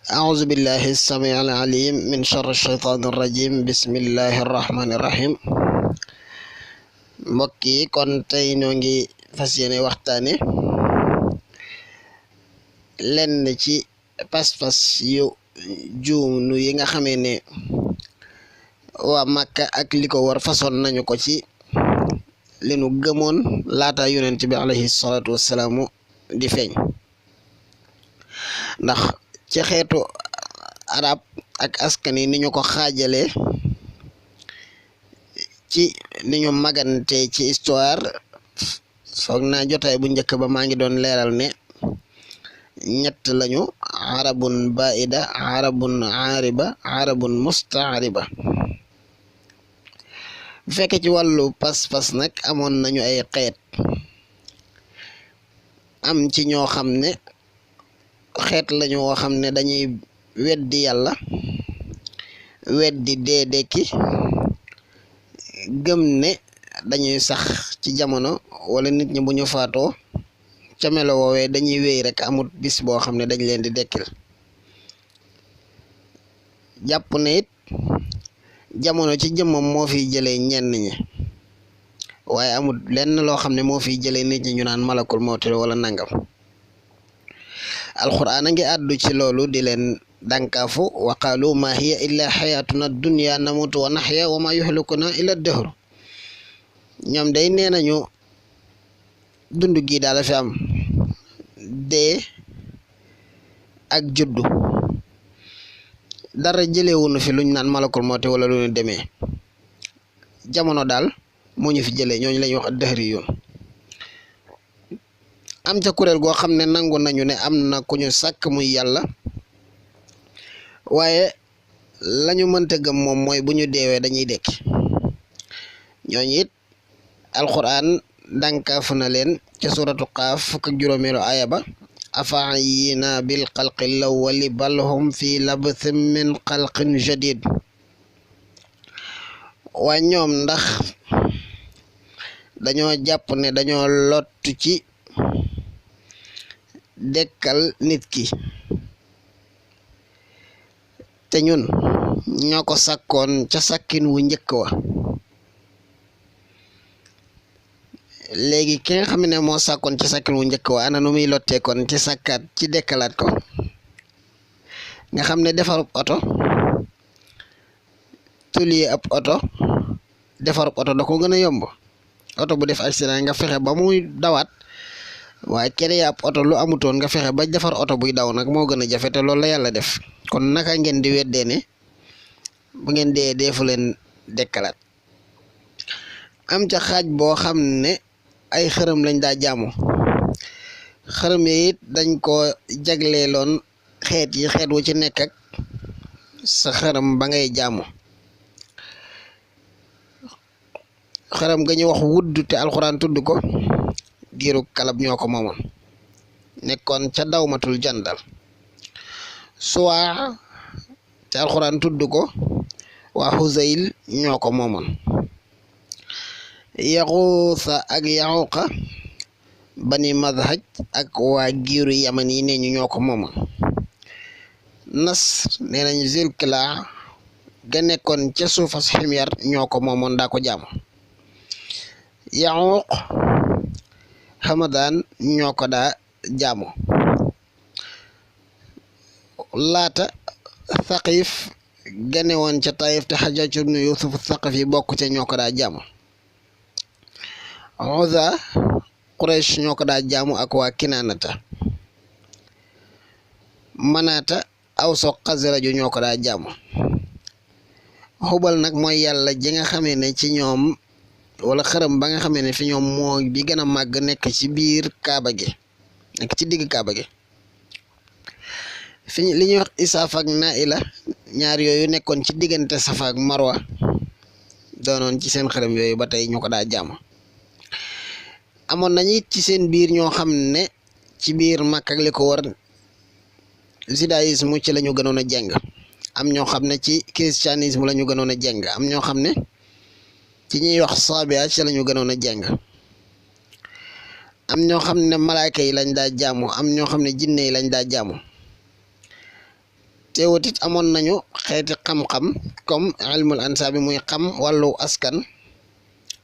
أعوذ بالله السميع العليم من شر الشيطان الرجيم بسم الله الرحمن الرحيم mbokk yi kon tey ñoo ngi fas yéene waxtaane lenn ci pas-pas yu juunu yi nga xamee ne waa Màkka ak li ko war façon nañu ko ci li nu gëmoon laata yonent bi alayhi salaatu wassalaamu di feeñ ndax ci xeetu arab ak askan yi ni ñu ko xaajale ci ni ñu magante ci histoire foog naa jotaay bu njëkk ba maa ngi doon leeral ne ñett lañu: arabun baida, arabun aariba, arabun mustaariba. bu fekkee ci wàllu pas-pas nag amoon nañu ay xeet, am ci ñoo xam ne xeet lañu woo xam ne dañuy weddi yàlla, weddi dee dekki, gëm ne dañuy sax ci jamono wala nit ñi bu ñu faatoo ca melo woowee dañuy wéy rek, amut bis boo xam ne dañ leen di dekkil. jàpp ne it jamono ci jëmmam moo fiy jëlee ñenn ñi, waaye amut lenn loo xam ne moo fiy jëlee nit ñi ñu naan malakul mawti wala nangam. alquran a ngi àddu ci loolu di leen dànkaafu: wa qaalu ma hiya illa xayatuna dunya namutu wa naxya wa ma yuxlikuna illa dëhru. ñoom day nee nañu dund gi daal fi am, dee ak juddu, dara jëlewunu fi luñ naan malakul mawti wala lu ñu demee. jamono daal moo ñu fi jëlee, ñooñu la ñuy wax dëhri yoon. am ca kuréel goo xam ne nangu nañu ne am na ku ñu sàkk muy yàlla, waaye lañu mënta gëm moom mooy bu ñu deewee dañuy dekki. ñooñu it alquran dànkaafu na leen ca suratu qaaf fukk ak juróomeelu aaya ba: afaayina bil xalqi lawwali bal hum fi labthin min xalqin jadid. waa ñoom ndax dañoo jàpp ne dañoo lottu ci dekkal nit ki, te ñun ñoo ko sàkkoon ca sàkkin wu njëkk wa. léegi ki nga xam ne moo sàkkoon ci sàkkin wu njëkk wa ana nu muy lotteekoon ci sàkkaat ci dekkalaat ko. nga xam ne defarub oto, tulier ab oto, defarub oto da ko gën a yomb. oto bu def accident nga fexe ba muy dawaat, waaye kere ab oto lu amutoon nga fexe ba defar oto buy daw nag moo gën a jafe, te loolu la yàlla def. kon naka ngeen di weddee ne bu ngeen dee deefu leen dekkalaat? am ca xaaj boo xam ne ay xërëm lañ daa jaamu. xërëm yi it dañ ko jagleeloon xeet yi, xeet wu ci nekk ak sa xërëm ba ngay jaamu. xërëm ga ñu wax wudd te alxuraan tudd ko, giiru kalab ñoo ko moomoon, nekkoon ca dawmatul jandal. suwaa te alxuraan tudd ko, waa Huzayl ñoo ko moomoon. yaxuusa ak yaxuuqa bani madhaj ak waa giiru yaman yi nee ñu ñoo ko moomoon. nas nee nañ zilkila ga nekkoon ca suufas ximyar ñoo ko moomoon, daa ko jaamu. yaxuuq Hamadaan ñoo ko daa jaamu. laata Thaqif gane woon ca Taif te Xajaaj ibnu Yusuf Thaqafi bokk ca ñoo ko daa jaamu. Uzza Quraysh ñoo ko daa jaamu ak waa Kinaanata. Manaata Awso Xasraju ñoo ko daa jaamu. Xubal nag mooy yàlla ji nga xamee ne ci ñoom, wala xërëm ba nga xamee ne fi ñoom moo bi gën a màgg, nekk ci biir kaaba gi, nekk ci digg kaaba gi. fi li ñuy wax Isaaf ak Naila, ñaar yooyu nekkoon ci diggante Safa ak Marwa, doonoon ci seen xërëm yooyu ba tey ñu ko daa jaamu. amoon nañu it ci seen biir ñoo xam ne ci biir Makka ak li ko war judaïsme ci la ñu gënoon a jeng. am ñoo xam ne ci christianisme la ñu gënoon a jeng. am ñoo xam ne ci ñuy wax saabia ci la ñu gënoon a jeng. am ñoo xam ne malaaka yi lañ daa jaamu, am ñoo xam ne jinne yi lañ daa jaamu. teewut it amoon nañu xeeti xam-xam comme ilmul ansaab bi muy xam wàllu askan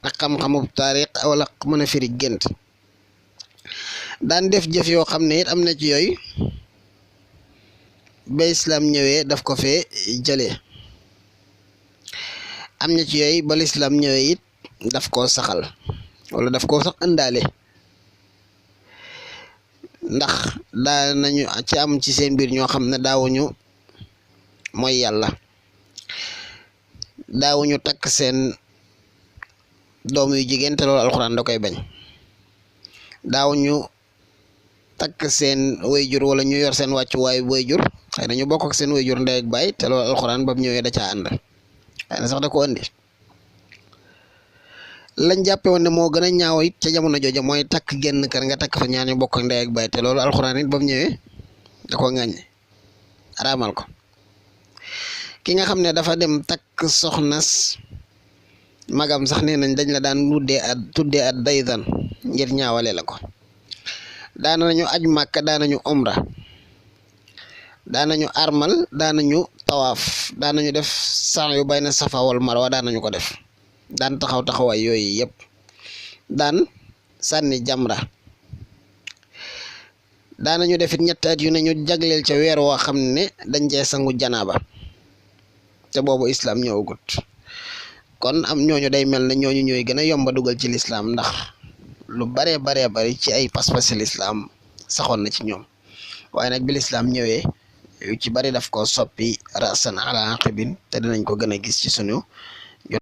ak xam-xamu taarix wala mën a firi gént daan def jëf yoo xam ne it am na ci yooyu ba islam ñëwee daf ko fee jëlee am na ci yooyu ba lislaam ñëwee it daf koo saxal wala daf koo sax ëndaale ndax daa nañu ci am ci seen biir ñoo xam ne daawuñu mooy yàlla daawuñu takk seen doom yu jigéen te loolu alxuraan da koy bañ daawuñu takk seen wayjur wala ñu yor seen wàccuwaayu wayjur xëy na ñu bokk ak seen wayjur ndey ak baay te loolu alxuraan ba mu ñëwee da caa ànd xëy na sax da ko andi lañ jàppe woon ne moo gën a ñaaw it ca jamono jooja mooy takk genn kër nga takk fa ñaar ñu bokk ak ndey ak baay te loolu alxuraan it ba mu ñëwee da koo ŋàññ araamal ko ki nga xam ne dafa dem takk soxnas magam sax nee nañ dañ la daan tuddee at daydan ngir ñaawale la ko daanañu aj màkka daanañu omra daanañu armal daanañu tawaaf daanañu def sax yu bayna safa wal marwa daanañu ko def daan taxawaay yooyu yëpp daan sànni jamra daanañu defit ñetti at yu ne ñu jagleel ca weer woo xam ne dañ cee sangu janaaba te boobu islam ñëwagut kon am ñooñu day mel ne ñooñu ñooy gën a yomba dugal ci lislaam ndax lu baree bari ci ay pas-pasi lislaam saxoon na ci ñoom waaye nag bi lislaam ñëwee yu ci bari daf ko soppi rasan ala aqibin te dinañ ko gën a gis ci sunu